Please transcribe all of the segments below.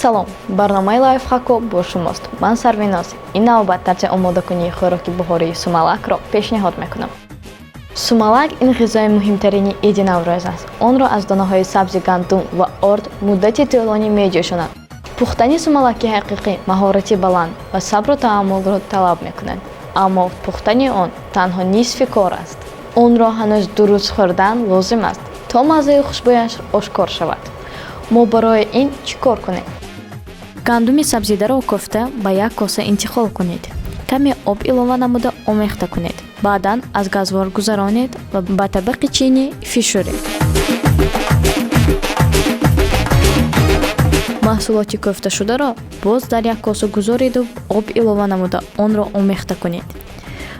Салом, барномаи лайфхакҳо бо шумост. Ман Сарвиноз. Ин навбат тарзи омодакунии хӯроки баҳории сумалакро пешниҳод мекунам. Сумалак ин ғизои муҳимтарини иди Наврӯз аст. Онро аз донаҳои сабзи гандум ва орд муддати тӯлонӣ меҷӯшонанд. Пухтани сумалаки ҳақиқӣ маҳорати баланд ва сабру таҳаммулро талаб мекунад. Аммо пухтани он танҳо нисфи кор аст. Онро ҳанӯз дуруст хӯрдан лозим аст, то маззаи хушбӯяш ошкор шавад. Мо барои ин чӣ кор кунем? Гандуми сабзидаро кофта ба як коса интиқол кунед. Каме об илова намуда омехта кунед. Баъдан аз газвор гузаронед ва ба табақи чинӣ фишуред. Маҳсулоти кофташударо боз дар як коса гузореду об илова намуда онро омехта кунед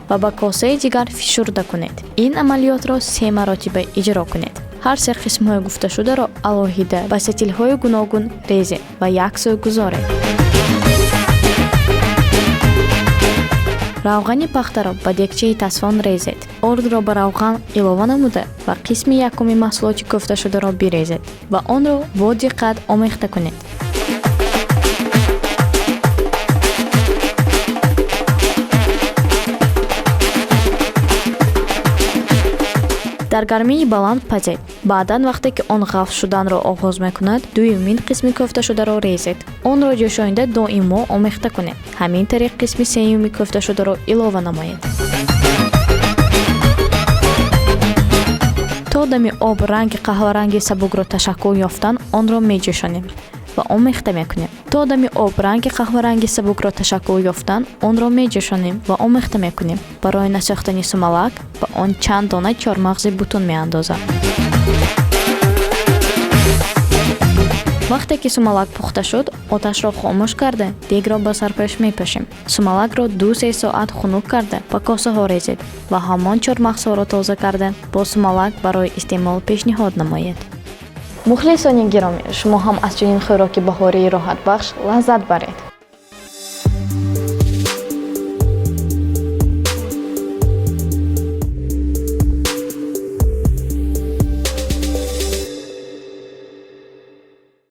ва ба косаи дигар фишурда кунед. Ин амалиётро се маротиба иҷро кунед. Ҳар се қисмҳои гуфташударо алоҳида ба сатилҳои гуногун резед ва як сӯ гузоред. Равғани пахтаро ба дегчаи тасфон резед. Ордро ба равған илова намуда ва қисми якуми маҳсулоти кофташударо бирезед ва онро бо диққат омехта кунед. Дар гармии баланд пазед. Баъдан вақте ки он ғафз шуданро оғоз мекунад, дуюмин қисми кофташударо резед. Онро ҷӯшонида доимо омехта кунед. Ҳамин тариқ қисми сеюми кофташударо илова намоед. То дами об ранги қаҳваранги сабукро ташаккул ёфтан онро меҷӯшонем ва омехта мекунем. То дами об ранги қаҳваранги сабукро ташаккул ёфтан онро меҷӯшонем ва омехта мекунем. Барои насохтани сумалак ба он чанд дона чормағзи бутун меандозам. Вақте ки сумалак пухта шуд, оташро хомӯш карда, дегро ба сарпӯш мепӯшем. Сумалакро 2-3 соат хунук карда, ба косаҳо резед ва ҳамон чормағзҳоро тоза карда, бо сумалак барои истеъмол пешниҳод намоед. Мухлисони гиромӣ, шумо ҳам аз чунин хӯроки баҳории роҳатбахш лаззат баред.